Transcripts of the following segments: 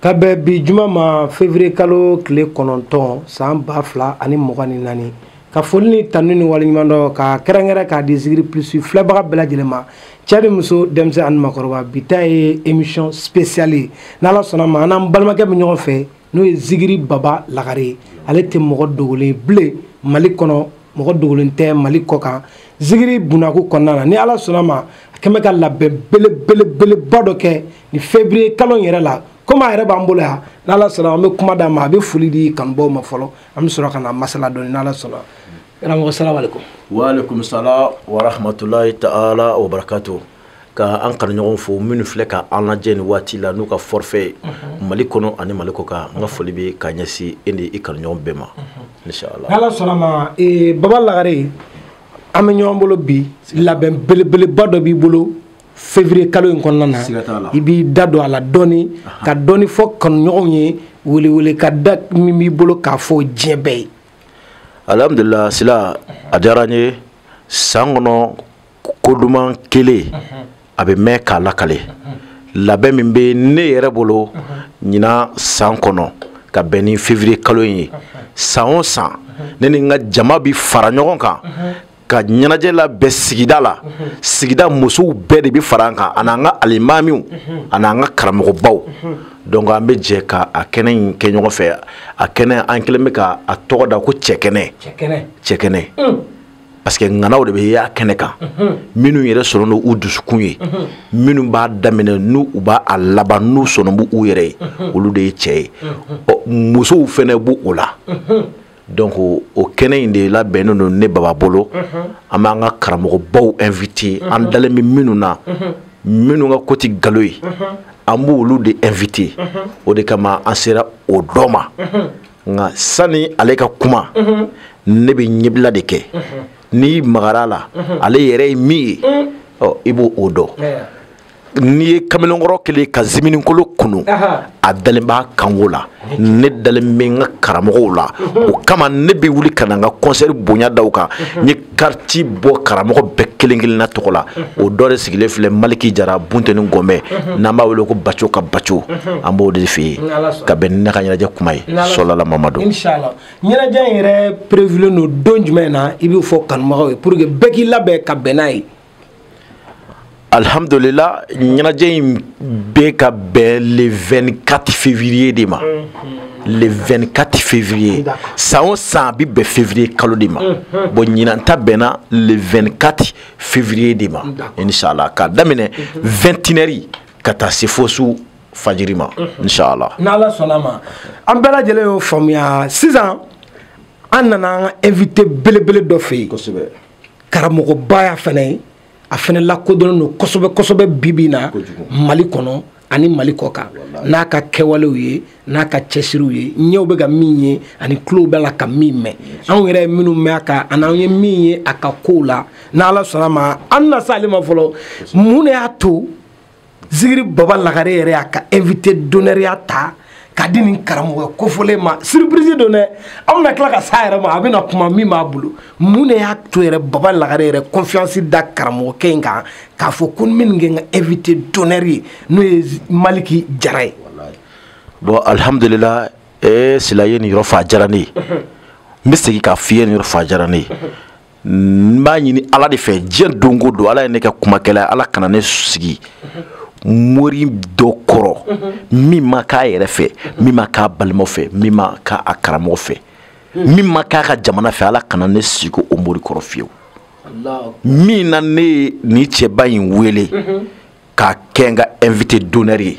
Ka bɛn bi juma ma, février kalo tile 9, san 2024, ka foli ni tanu ni waleɲumandɔn ka kɛrɛnkɛrɛn k'a di Zikiri Plus filɛbaga bɛɛ lajɛlen ma, cɛ ni muso, denmisɛn ani maakɔrɔba. Bi ta ye émission spéciale ye. N'Ala sɔnna ma, an n'an balimakɛ bɛ ɲɔgɔn fɛ, n'o ye Zikiri Baba Lagare ye. Ale tɛ mɔgɔ dogolen ye bilen Mali kɔnɔ, mɔgɔ dogolen tɛ Mali kɔ kan zikiri bunakun kɔnɔna na. Ni Ala sɔnna ma, a kɛn bɛ ka labɛn belebelebeleba dɔ kɛ ni février kalo in yɛrɛ la. Komi a yɛrɛ b'an bolo yan, n'Ala sɔnna, an bɛ kuma d'a ma, a bɛ foli di kanubaw ma fɔlɔ, an bɛ sɔrɔ ka na masala dɔɔni, n'Ala sɔnna. Karamɔgɔ, salamalekun. Waaleykum salam wa rahmatulahi ta'ala wa barakatuh. Ka an kanuɲɔgɔn fo minnu filɛ ka an lajɛ nin waati la n'u ka forfait Mali kɔnɔ ani Mali kɔ kan, n ka foli bɛ ka ɲɛsin e ni i kanuɲɔgɔn bɛɛ ma, inshallah. N'Ala sɔnna ma, Baba Lagare, an bɛ ɲɔgɔn bolo bi. Labɛn belebeleba dɔ b'i bolo février kalo in kɔnɔna na. I b'i da don a la dɔɔni, ka dɔɔni fɔ kanuɲɔgɔnw ye, welewele ka da min b'i bolo k'a fɔ diɲɛ bɛɛ ye. Alhamdulillah, Sila, a diyara n ye. San kɔnɔ ko duman kelen a bɛ mɛn k'a lakale. Labɛn min bɛ ne yɛrɛ bolo ɲinan san kɔnɔ ka bɛn ni février kalo in ye, san o san ne ni n ka jama bi fara ɲɔgɔn kan ka ɲɛnajɛ labɛn sigida la. Sigida musow bɛɛ de bɛ fara an kan, ani an ka alimamiw, ani an ka karamɔgɔbaw. Donc an bɛ jɛ ka a kɛnɛ in kɛ ɲɔgɔn fɛ. A kɛnɛ, an kɛlen bɛ ka a tɔgɔ da ko cɛkɛnɛ. Cɛkɛnɛ, parce que ŋanaw de bɛ y'a kɛnɛ kan, minnu yɛrɛ sɔrɔ n'u dusukun ye, minnu b'a daminɛ n'u u b'a a laban, n'u sɔnna b'u yɛrɛ ye, olu de ye cɛ ye. Ɔ, musow fɛnɛ b'o o la. Donc o kɛnɛ in de labɛnnen don ne Baba bolo. An b'an ka karamɔgɔbaw invité, an dalen bɛ minnu na, minnu ka ko tɛ nkalon ye, an b'olu de invité. O de kama an sera o dɔ ma. Nka sani ale ka kuma, ne bɛ ɲɛbila de kɛ. N'i magara la, ale yɛrɛ ye min ye, ɔ, i b'o o dɔn. N'i ye kamalenkɔrɔ kelen ka ziminikolo kunu, a dalen b'a kanko la. Ne dalen bɛ n ka karamɔgɔw la. O kama ne bɛ wuli ka na n ka concert bonya da u kan. N ye carte bɔ karamɔgɔ bɛɛ kelen kelenna tɔgɔ la. O dɔ de sigilen filɛ, Maliki Jara Bunteni Gɔnbɛ, n'an b'a wele ko Baco ka Baco. An b'o de fɛ yen ka bɛn ni ne ka ɲɛnajɛ kuma ye, sɔlala Mamadu. Inshallah. Ɲɛnajɛ in yɛrɛ prévulen don don jumɛn na? I b'o fɔ kanubagaw ye pour que bɛɛ k'i labɛn ka bɛn n'a ye. Alhamdulillah, ɲɛnajɛ in bɛ ka bɛn le 24 février de ma. Le 24 février, san o san a bɛ bɛn février kalo de ma. Bon, ɲinan ta bɛnna le 24 février de ma, inshallah, k'a daminɛ 21 heures ka taa se fo su fajiri ma, inshallah. N'Ala sɔnna ma, an bɛɛ lajɛlen y'o faamuya. Sisan an nana an ka invité belebele dɔ fɛ yen. Karamɔgɔba y'a fana ye, a fana lakodɔnnen don kosɛbɛ kosɛbɛ bi bi in na Mali kɔnɔ ani Mali kɔ kan, n'a ka kɛwalew ye, n'a ka cɛsiriw ye, ɲɛw bɛ ka min ye ani tulow bɛ la ka min mɛn. Anw yɛrɛ ye minnu mɛn a kan ani an ye min ye a ka kow la, n'Ala sɔnna ma, an bɛna s'ale ma fɔlɔ. Mun de y'a to Zikiri Baba Lagare yɛrɛ y'a ka invité d'honneur ya ta k'a di nin karamɔgɔ kofɔlen ma? Surprise don dɛ, an bɛna tila ka s'a yɛrɛ ma, a bɛna kuma min b'a bolo. Mun de y'a to yɛrɛ Baba Lagare yɛrɛ confiance da karamɔgɔkɛ in kan k'a fɔ ko n bɛ nin kɛ n ka invité d'honneur ye, n'o ye Maliki Jara ye? Bon, alhamdulillah. Sila ye nin yɔrɔ fɔ, a diyara ne ye. N bɛ segin k'a f'i ye, nin yɔrɔ fɔ, a diyara ne ye. N b'a ɲini Ala de fɛ diɲɛ don o don, Ala ye ne kɛ kumakɛla ye, Ala kana ne sigi mori dɔ kɔrɔ min ma k'a yɛrɛ fɛ, min ma k'a balimaw fɛ, min ma k'a karamɔgɔ fɛ, min ma k'a ka jamana fɛ. Ala kana ne sigi o mori kɔrɔ fiyewu. Min na ne ye nin cɛba in wele k'a kɛ n ka invité d'honneur ye,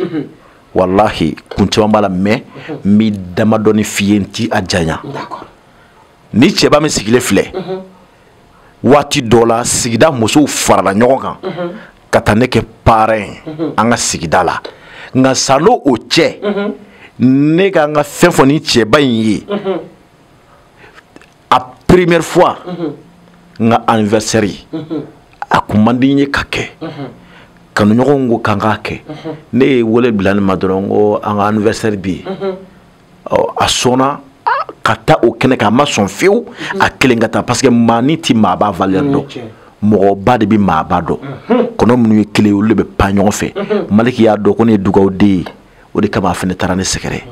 walahi, kun caman b'a la, mais n bɛ damadɔni f'i ye, n ti a janya. Ni cɛba min sigilen filɛ, waati dɔ la sigida musow farala ɲɔgɔn kan ka taa ne kɛ parrain an ka sigida la. Nka san'o o cɛ, ne ka n ka fɛn fɔ nin cɛba in ye, a première fois n ka anniversaire, a kun man di n ye ka kɛ. Kanuɲɔgɔnw ko k'an k'a kɛ. Ne ye wele bila nin ma dɔrɔn ko an ka anniversaire bɛ yen. Ɔ, a sɔnna ka taa o kɛnɛ kan. A ma sɔn fiyewu a kelen ka taa, parce que maa ni ti maaba valeur dɔn, mɔgɔba de bɛ maaba dɔn. Kɔnɔ minnu ye kelen ye, olu de bɛ pan ɲɔgɔn fɛ. Maliki y'a dɔn ko ne ye dugawuden ye. O de kama a fɛnɛ taara ne sɛgɛrɛ.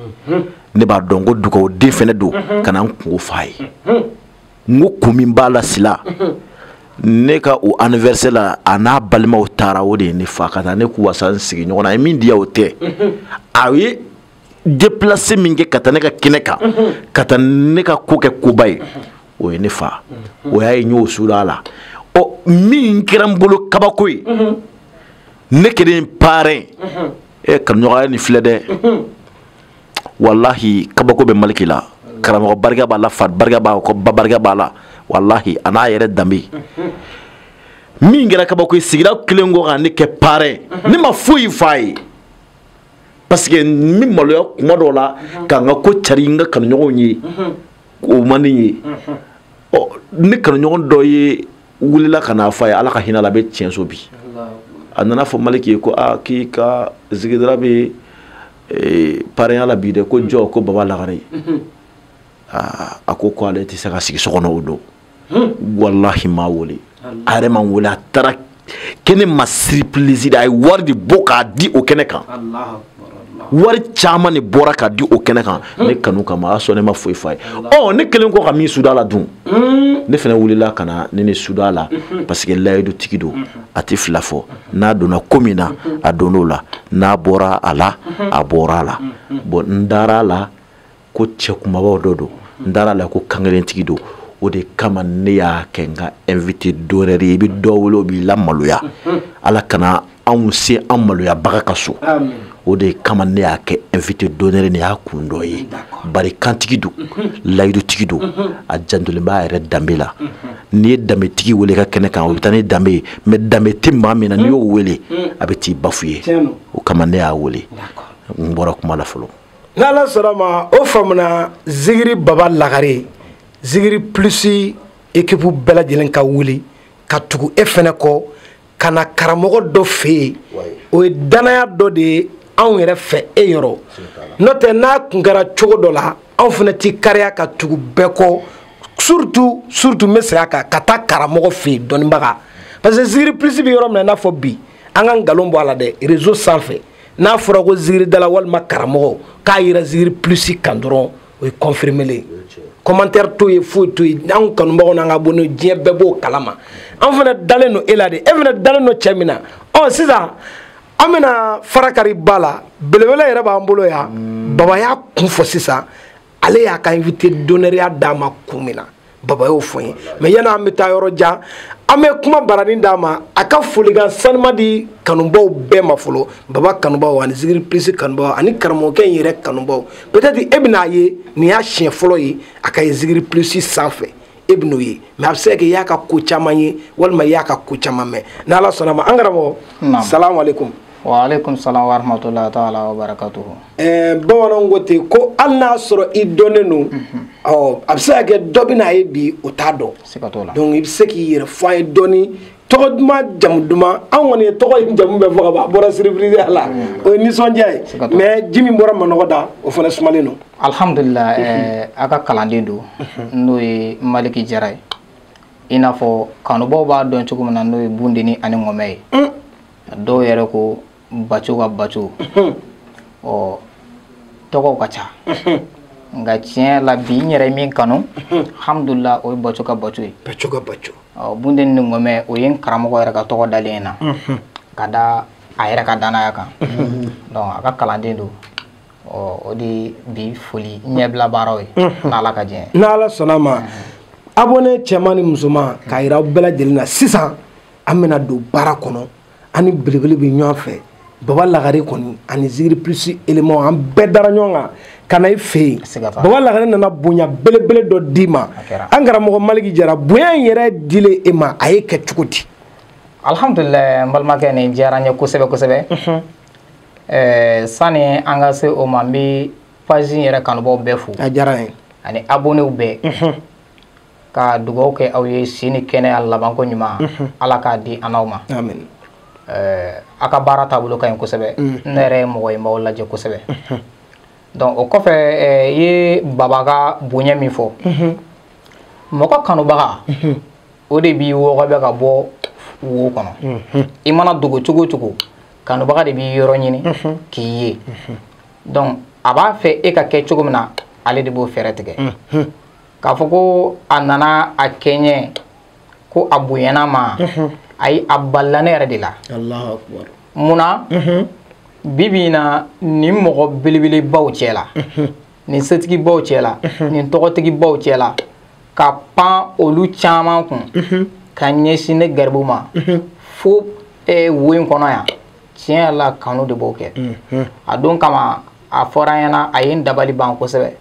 Ne b'a dɔn ko dugawu den fɛnɛ don ka na n kungo f'a ye. N ko kun min b'a la Sila, ne ka o anniversaire la, a n'a balimaw taara, o de ye ne fa ka taa ne k'u wasa n sigi ɲɔgɔn na. A ye min di yan, o tɛ. A ye déplacé min kɛ ka taa ne ka kɛnɛ kan, ka taa ne ka ko kɛ koba ye, o ye ne fa. O y'a ye, n y'o suda a la. Ɔ, min kɛra n bolo kabako ye, ne kelen parrain e kanuɲɔgɔnya nin filɛ dɛ. Walahi, kabako bɛ Maliki la. Karamɔgɔ barika b'a la, fa barika b'a kɔ, ba barika b'a la. Walahi, a n'a yɛrɛ danbe. Min kɛra kabako ye, sigida kelen kɔ ka ne kɛ parrain, ne ma foyi f'a ye, parce que n bɛ maloya kuma dɔw la ka n ka ko cari n ka kanuɲɔgɔnw ye, o man di n ye. Ɔ, ne kanuɲɔgɔn dɔ ye wulila ka n'a fɔ a ye, Ala ka hinɛ la, a bɛ tiɲɛso bi. A nana fɔ Maliki ye ko aa, k'i ka zigidara bɛ parrain la bi dɛ. Ko jɔ ko Baba Lagare. Aa, a ko ale tɛ se ka sigi so kɔnɔ o don. Walahi, m'a wele, a yɛrɛ ma n wele. A taara kɛnɛ ma surprise de, a ye wari de bɔ k'a di o kɛnɛ kan. Wari caman de bɔra k'a di o kɛnɛ kan ne kanu kama. A y'a sɔrɔ ne ma foyi f'a ye. Ɔ, ne kelen kɔ ka min suda la dun, ne fana wulila ka na ne ni suda la, parce que layidutigi don, a tɛ fila fɔ. N'a donna ko min na, a donn'o la. N'a bɔra a la, a bɔra a la. Bon, n dara a la ko cɛ kumabaw dɔ don, n dara a la ko kankelentigi don. O de kama ne y'a kɛ n ka invité d'honneur ye. I bɛ dɔ wele, o b'i lamaloya. Ala kana anw se an maloyabaga ka so. O de kama ne y'a kɛ invité d'honneur. Nin y'a kun dɔ ye. Bari kantigi don, layidutigi don, a jantolen b'a yɛrɛ danbe la. N'i ye danbetigi wele ka kɛnɛ kan, o bɛ taa ni danbe ye. Mais danbe tɛ maa min na, n'i y'o wele, a bɛ t'i bafouer. O kama ne y'a wele. N bɔra kuma la fɔlɔ. N'Ala sɔnna ma, o faamuna. Zigiri Baba Lagare, Zigiri Plus équipe bɛɛ lajɛlen ka wuli ka tugu e fɛnɛ kɔ ka na karamɔgɔ dɔ fɛ yen, o ye danaya dɔ de ye anw yɛrɛ fɛ e yɔrɔ. N'o tɛ, n'a kun kɛra cogo dɔ la, anw fɛnɛ ti kariya ka tugu bɛɛ kɔ, surtout surtout, n bɛ segin a kan, ka taa karamɔgɔ fɛ yen, dɔnnibaga, parce que Zigiri Plus bɛ yɔrɔ min na, i n'a fɔ bi, an ka nkalon bɔ a la dɛ. Réseau sanfɛ, n'a fɔra ko zigiridala walima karamɔgɔ k'a yira Zigiri Plus kan dɔrɔn, o ye confirmé ye. Commentaire t'o ye, foyi t'o ye. Anw kanubagaw n'an ka abonné, diɲɛ bɛɛ b'o kalama. An fana dalen don e la de, e fana dalen don cɛ min na. Ɔ, sisan an bɛna farakari ba la, belebele yɛrɛ b'an bolo yan. Baba y'a kun fɔ sisan, ale y'a ka invité d'honneur ya d'a ma kun min na, Baba y'o fɔ n ye. Mais yanni an bɛ taa yɔrɔ jan, an bɛ kuma baranin d'a ma, a ka folikan sanuma di kanubaw bɛɛ ma fɔlɔ, Baba kanubaw ani Zigiri Plus kanubaw ani karamɔgɔkɛ in yɛrɛ kanubaw. Peut-être e bɛn'a ye nin y'a siɲɛ fɔlɔ ye a ka ye Zigiri Plus sanfɛ, e bɛn'o ye, mais a bɛ se ka kɛ i y'a ka ko caman ye walima i y'a ka ko caman mɛn. N'Ala sɔnna ma, an karamɔgɔ, salamu aleykum. Wa aleykum salam wa rahmatullahi ta'ala wa barakatuhu. Bamananw ko ten ko hali n'a sɔrɔ i dɔnnen don, ɔ, a bɛ se ka kɛ dɔ bɛ n'a ye bi, o t'a dɔn. Siga t'o la. Donc i bɛ se k'i yɛrɛ fɔ an ye dɔɔni, tɔgɔ duman, jamu duman. Anw kɔni ye tɔgɔ ye, jamu bɛɛ fɔ ka ban, a bɔra surprise la, o ye nisɔndiya ye. Mais ji min bɔra manɔgɔ da, o fana sumalen don. Alhamdulillah, a ka kalanden don, n'o ye Maliki Jara ye, i n'a fɔ kanubaw b'a dɔn cogo min na, n'o ye Bundeni ani Ŋɔmɛ ye. Dɔw yɛrɛ ko Baco ka Baco. Ɔ, tɔgɔw ka ca, nka tiɲɛ la bi, n yɛrɛ ye min kanu, alhamdulillah, o ye Baco ka Baco ye. Baco ka Baco. Ɔ, Bundeni ni Ŋɔmɛ, o ye n karamɔgɔ yɛrɛ ka tɔgɔ dalen ye na ka da a yɛrɛ ka danaya kan. Donc a ka kalanden don. Ɔ, o de bi foli ɲɛbila baaraw ye, n'Ala ka diɲɛ. N'Ala sɔnna ma, abonné cɛman ni musoman, k'a yira aw bɛɛ lajɛlen na sisan, an bɛna don baara kɔnɔ. An ni belebele bɛ ɲɔgɔn fɛ, Baba Lagare kɔni ani Zigiri Plus élément, an bɛɛ dara ɲɔgɔn kan ka na i fɛ yen. Baba Lagare nana bonya belebele dɔ d'i ma. An karamɔgɔ Maliki Jara, bonya in yɛrɛ dilen e ma, a ye kɛ cogo di? Alhamdulillah, n balimakɛ, nin diyara n ye kosɛbɛ kosɛbɛ. Sani an ka se o ma, n bɛ page in yɛrɛ kanubaw bɛɛ fo. A diyara n ye. Ani abonnéw bɛɛ, ka dugawu kɛ aw ye, si ni kɛnɛya labanko ɲuman, Ala k'a di an n'aw ma. Amin. A ka baara taabolo ka ɲi kosɛbɛ. Ne yɛrɛ ye mɔgɔ ye n b'aw lajɛ kosɛbɛ. Donc o kɔfɛ, i ye Baba ka bonya min fɔ, mɔgɔ kanubaga, o de b'i wɔgɔbɛ ka bɔ wo kɔnɔ. I mana dogo cogo o cogo, kanubaga de b'i yɔrɔ ɲini k'i ye. Donc a b'a fɛ e ka kɛ cogo min na, ale de b'o fɛɛrɛ tigɛ. K'a fɔ ko a nana a kɛɲɛ ko a bonyana ma, ayi, a balila ne yɛrɛ de la. Allahu akbar. Munna bi bi in na, nin mɔgɔ belebelebaw cɛ la, nin setigibaw cɛ la, nin tɔgɔtigibaw cɛ la, ka pan olu caman kun ka ɲɛsin ne garibu ma fo wo in kɔnɔ yan, tiɲɛ yɛrɛ la, kanu de b'o kɛ. A don kama a fɔra an ɲɛna, a ye n dabali ban kosɛbɛ.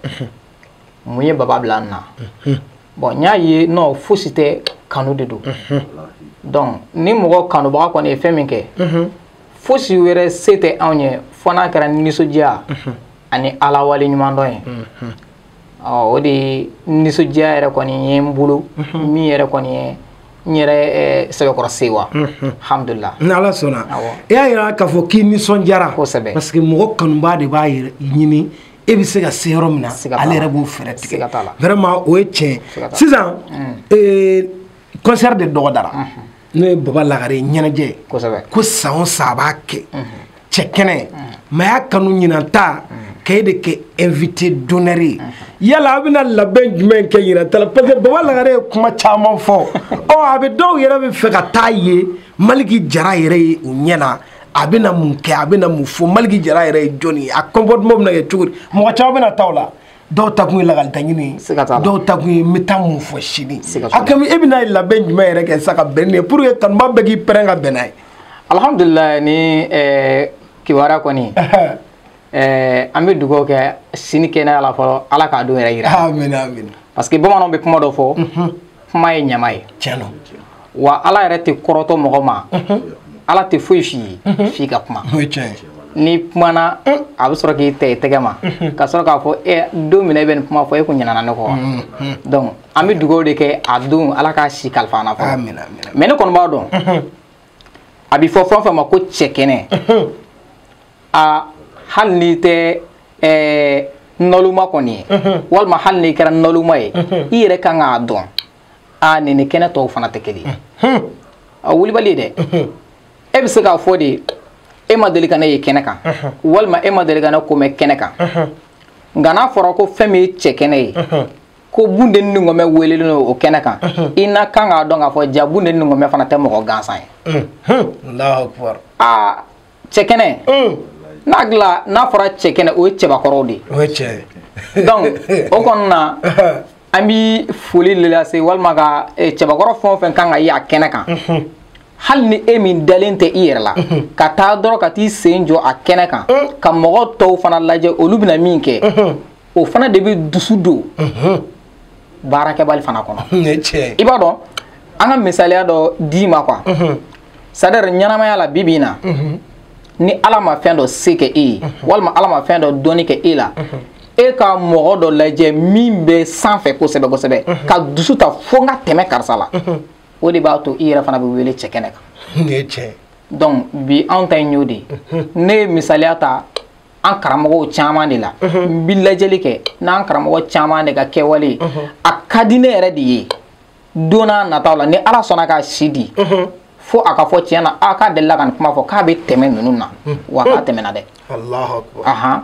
Mun ye Baba bila n na? Bon, n y'a ye non, fosi tɛ, kanu de don. Donc ni mɔgɔ kanubaga kɔni ye fɛn min kɛ, fosi wɛrɛ se tɛ anw ye fo n'a kɛra nisɔndiya ani Ala wale ɲumandɔn ye. Ɔ, o de ye nisɔndiya yɛrɛ kɔni ye n bolo, min yɛrɛ kɔni ye n yɛrɛ sɛbɛkɔrɔ sewa, alhamdulilah. Ni Ala sɔnna, i y'a yira k'a fɔ k'i nisɔndiyara. Kosɛbɛ. Parce que mɔgɔ kanubaa de b'a yɛrɛ ɲini e bɛ se ka se yɔrɔ min na, ale yɛrɛ b'o fɛɛrɛ tigɛ. Vraiment, o ye tiɲɛ. Sisan concert de dɔgɔdara, n'o ye Baba Lagare ɲɛnajɛ. Ko san o san a b'a kɛ cɛ kɛnɛ, mais a y'a kanu ɲinan ta k'e de kɛ invité d'honneur ye. Yala a bɛna labɛn jumɛn kɛ ɲinan ta la? Parce que Baba Lagare ye kuma caman fɔ. Ɔ, a bɛ dɔw yɛrɛ bɛ fɛ ka taa ye Maliki Jara yɛrɛ ye u ɲɛ na. A bɛna mun kɛ? A bɛna mun fɔ? Maliki Jara yɛrɛ ye jɔnni ye? A comportement bɛna kɛ cogo di? Mɔgɔ caman bɛna taa o la. Dɔw ta kun ye lakalita ɲini, dɔw ta kun ye n bɛ taa mun fɔ sini. A kɛmi e bɛna labɛn jumɛn yɛrɛ kɛ sisan ka bɛn nin ye, pour que kanuba bɛɛ k'i pɛrɛn ka bɛn n'a ye? Alhamdulilayi, ni kibaruya kɔni, an bɛ dugawu kɛ sini kɛnɛya la fɔlɔ, Ala k'a don yɛrɛ yira. Amin, amin. Parce que bamananw bɛ kuma dɔ fɔ, kuma ye ɲama ye. Tiɲɛ don. Wa Ala yɛrɛ tɛ kɔrɔtɔ mɔgɔ ma, Ala tɛ foyi f'i ye f'i ka kuma. O ye tiɲɛ ye. N'i kumana, a bɛ sɔrɔ k'i tɛ i tɛgɛ ma ka sɔrɔ k'a fɔ e don min na e bɛ nin kuma fɔ, e kun ɲinɛna ne kɔ wa. Donc an bɛ dugawu de kɛ a don, Ala k'a si kalifa an na fɔlɔ. Amin, amin. Mais ne kɔni b'a dɔn, a bɛ fɔ fɛn o fɛn ma ko cɛ kɛnɛ, a hali n'i tɛ naloma kɔni ye, walima hali n'i kɛra naloma ye, i yɛrɛ kan k'a dɔn a nin ni kɛnɛ tɔw fana tɛ kelen ye. A wulibali ye dɛ. E bɛ se k'a fɔ de e ma deli ka ne ye kɛnɛ kan, walima e ma deli ka ne ko mɛn kɛnɛ kan. Nka n'a fɔra ko fɛn min ye cɛ kɛnɛ ye, ko Bunden ni Ŋɔmɛ welelen don o kɛnɛ kan, i na kan k'a dɔn k'a fɔ ja Bunden ni Ŋɔmɛ fana tɛ mɔgɔ gansan ye. Allahu akbar. Aa, cɛ kɛnɛ n'a dilan, n'a fɔra cɛ kɛnɛ, o ye cɛbakɔrɔw de ye. O ye tiɲɛ ye. Donc o kɔnɔna na, an bi foli de lase walima ka cɛbakɔrɔ fɛn o fɛn kan ka ye a kɛnɛ kan, hali ni e min dalen tɛ i yɛrɛ la, ka taa dɔrɔn ka t'i sen jɔ a kɛnɛ kan ka mɔgɔ tɔw fana lajɛ, olu bɛna min kɛ, o fana de bɛ dusu don baarakɛbali fana kɔnɔ. I b'a dɔn, an ka misaliya dɔ d'i ma quoi. C'est à dire ɲɛnamaya la bi bi in na, ni Ala ma fɛn dɔ se kɛ e ye, walima Ala ma fɛn dɔ dɔnni kɛ e la, e ka mɔgɔ dɔ lajɛ min bɛ sanfɛ kosɛbɛ kosɛbɛ, ka dusu ta fo n ka tɛmɛ karisa la, o de b'a to i yɛrɛ fana bɛ wele cɛ kɛnɛ kan. Nin ye tiɲɛ. Donc bi anw ta in y'o de ye. Ne ye misaliya ta an karamɔgɔw caman de la. N bi lajɛli kɛ n'an karamɔgɔ caman de ka kɛwale, a ka di ne yɛrɛ de ye don n'a nataw la, ni Ala sɔnna k'a si di, fo a ka fɔ tiɲɛ na, a k'a delila ka nin kuma fɔ k'a bɛ tɛmɛ ninnu na, wa k'a tɛmɛna dɛ. Allahu akbar. Ahan.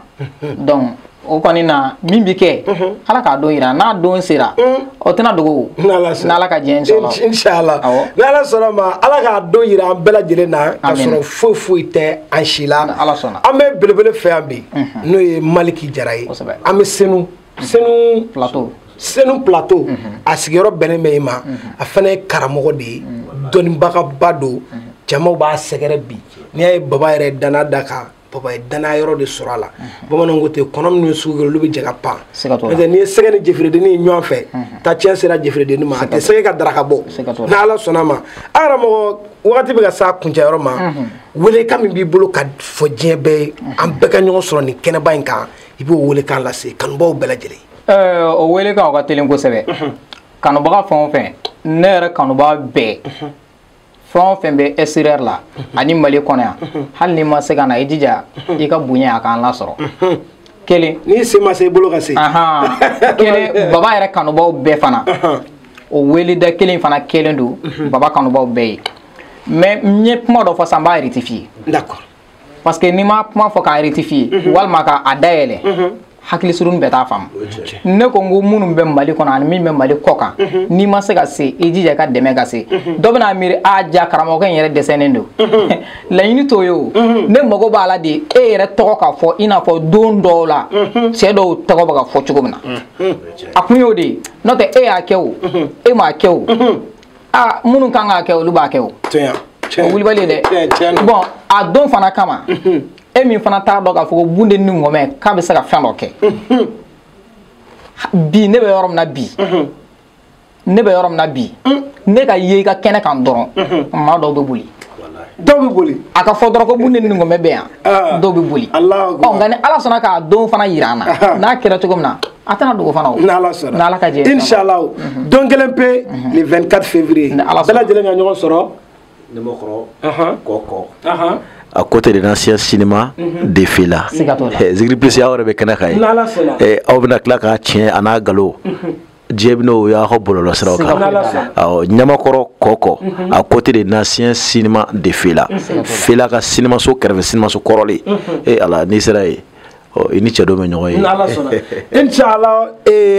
Donc o kɔni na min bi kɛ, Ala k'a don yira, n'a don sera, o tɛna dogo. N'Ala ka diɲɛ sɔrɔ. Inshallah. N'Ala sɔnna ma, Ala k'a don yira an bɛɛ lajɛlen na, k'a sɔrɔ foyi foyi tɛ an si la. Ala sɔnna. An bɛ belebele fɛ yan bi, n'o ye Maliki Jara ye. An bɛ Senu Plateau. Senu Plateau, a sigiyɔrɔ bɛnnen bɛ i ma. A fana ye karamɔgɔ de ye, dɔnnibagaba don, jamaw b'a sɛgɛrɛ bi. N'i y'a ye Baba yɛrɛ danna da kan, Baba ye danaya yɔrɔ de sɔrɔ a la. Bamananw ko ten, kɔnɔ minnu ye sugu kɛ, olu bɛ jɛ ka pan. N'o tɛ n'i ye sɛgɛ ni jeferedennin ye ɲɔgɔn fɛ, ta tiɲɛ sera jeferedennin ma, a tɛ sɛgɛ ka daraka bɔ. N'Ala sɔnna ma, a karamɔgɔ, wagati bɛ ka s'a kuncɛ yɔrɔ ma, welekan min b'i bolo ka fɔ diɲɛ bɛɛ ye, an bɛɛ ka ɲɔgɔn sɔrɔ nin kɛnɛba in kan, i b'o welekan lase kanubaw bɛɛ lajɛlen. O welekan o ka teli kosɛbɛ. Kanubaga fɛn o fɛn, ne yɛrɛ kanubaga bɛɛ, fɛn o fɛn bɛ extérieur la ani Mali kɔnɔ yan, hali n'i ma se ka na, i jija i ka bonya a k'an lasɔrɔ. Kelen, n'i sen ma se i bolo ka se. Kelen, Baba yɛrɛ kanubaw bɛɛ fana, o weleda kelen fana kelen don Baba kanubaw bɛɛ ye. Mais n ye kuma dɔ fɔ sisan, n b'a rectifier. D'accord. Parce que n'i ma kuma fɔ k'a rectifier walima k'a dayɛlɛ hakili surun bɛɛ t'a faamu. Ne ko n ko minnu bɛ Mali kɔnɔ ani min bɛ Mali kɔ kan, n'i ma se ka se i jija i ka dɛmɛ ka se. Dɔ bɛna miiri a ja karamɔgɔkɛ in yɛrɛ dɛsɛnen don. Laɲini t'o ye o. Ne mago b'a la de e yɛrɛ tɔgɔ ka fɔ i n'a fɔ don dɔw la cɛ dɔw tɔgɔ bɛ ka fɔ cogo min na. A kun y'o de ye. N'o tɛ e y'a kɛ o, e m'a kɛ o, aa minnu kan k'a kɛ olu b'a kɛ o. O wulibali ye dɛ. Bon a don fana kama. E min fana t'a dɔn k'a fɔ ko Bundeni ni Ŋɔmɛ k'a bɛ se ka fɛn dɔ kɛ. Bi ne bɛ yɔrɔ min na bi, ne bɛ yɔrɔ min na bi, ne ka ye i ka kɛnɛ kan dɔrɔn, maa dɔw bɛ boli. Dɔw bɛ boli. A ka fɔ dɔrɔn ko Bundeni ni Ŋɔmɛ bɛ yan, dɔw bɛ boli. Ɔ nka ni Ala sɔnna k'a don fana yira an na, n'a kɛra cogo min na, a tɛna dogo fana o. N'Ala sɔnna. N'Ala ka jɛ. Inshallah. Don kelen pe le 24 février. Bɛɛ lajɛlen ka ɲɔgɔn sɔrɔ. Ɲamakɔrɔ kɔkɔ. À côté de l'ancien cinéma de Fela. Zigiri Plus aw yɛrɛ bɛ kɛnɛ kan ye. Aw bɛna tila k'a tiɲɛ a n'a galo. Diɲɛ bɛna o y'aw ka bɔlɔlɔsiraw kan. Awɔ, Ɲamakɔrɔ kɔkɔ à côté de l'ancien cinéma de Fela. Fela ka cinémaso kɛrɛfɛ cinémaso kɔrɔlen. E Ala n'i sera yen. I ni cɛ dɔ bɛ ɲɔgɔn ye. N'Ala sɔnna. Inshallah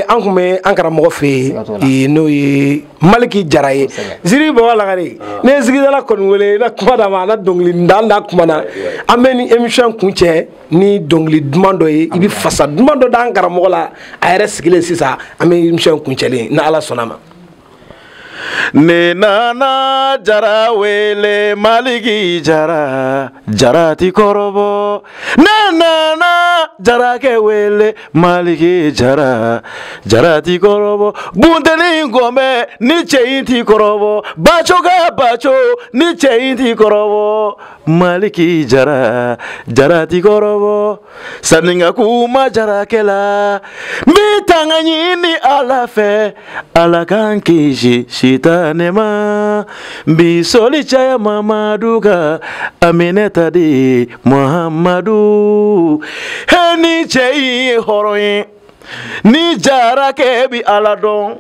an kun bɛ an karamɔgɔ fɛ yen n'o ye Maliki Jara ye. Ziri Baba Lagare ne ye Zigidala kɔni wele i na kuma d'a ma a na dɔnkili da n'a kuma na. An bɛ ni émission kun cɛ ni dɔnkili duman dɔ ye i bɛ fasa duman dɔ d'an karamɔgɔ la a yɛrɛ sigilen sisan an bɛ émission kun cɛlen ni Ala sɔnna ma. Ne nana Jara wele Maliki Jara Jara ti kɔrɔbɔ. Ne nana Jarakɛ wele Maliki Jara Jara ti kɔrɔbɔ. Bunteni Ŋɔmɛ ni cɛ in ti kɔrɔbɔ. Baco ka baco ni cɛ in ti kɔrɔbɔ. Maliki Jara Jara ti kɔrɔbɔ. Sanni ka kuma Jarakɛ la n bɛ tanga ɲini Ala fɛ Ala k'an kisi sitanɛ ma. Bi sɔli caya Mamadu kan Aminata de Muhamadu. He ni cɛ in ye hɔrɔn ye ni Jarakɛ bi Ala dɔn.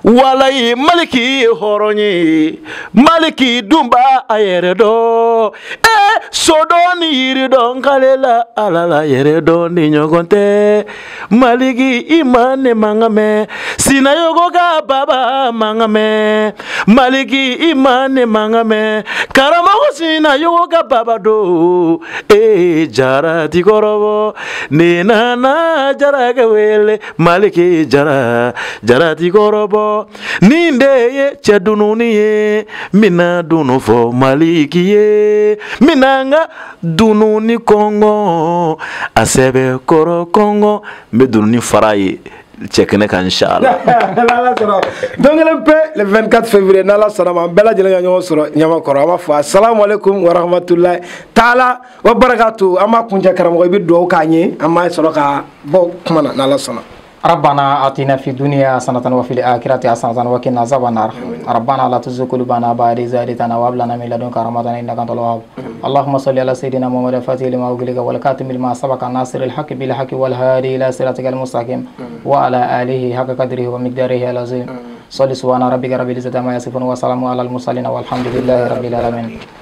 Walayi Maliki ye hɔrɔn ye Maliki dun b'a a yɛrɛ dɔn. So dɔn ni yiri dɔn k'ale la Ala la yɛrɛ dɔn ni ɲɔgɔn tɛ. Maliki i ma ne mankan mɛn Sinayogo ka baba mankan mɛn. Maliki i ma ne mankan mɛn karamɔgɔ Sinayogo ka baba don. Jara ti kɔrɔbɔ. Ne nana Jarakɛ wele Maliki Jara Jara ti kɔrɔbɔ. Nin de ye cɛ dununi ye n bɛna dunu fɔ Maliki ye n bɛna n ka dununi kɔngɔ a sɛbɛ kɔrɔ kɔngɔ n bɛ dununi fara ye cɛ kɛnɛ kan inshallah. N'Ala sɔnna don kelen pe le 24 février n'Ala sɔnna ma an bɛɛ lajɛlen ka ɲɔgɔn sɔrɔ Ɲamakɔrɔ. An b'a fɔ asalamu aleykum wa rahmatulahi taala wa barakatu. An b'a kuncɛ karamɔgɔ i bɛ dugawu k'an ye an b'a sɔrɔ ka bɔ kuma na n'Ala sɔnna. ربنا آتنا في الدنيا حسنة وفي الآخرة حسنة وقنا عذاب النار. ربنا لا تزغ قلوبنا بعد إذ هديتنا وهب لنا من لدنك رحمة إنك أنت الوهاب. اللهم صل على سيدنا محمد الفاتح لما أغلق والكاتم لما سبق الناصر الحق بالحق والهادي إلى صراطك المستقيم وعلى آله حق قدره ومقداره العظيم. صل سبحان ربك رب العزة عما يصفون وسلام على المرسلين والحمد لله رب العالمين.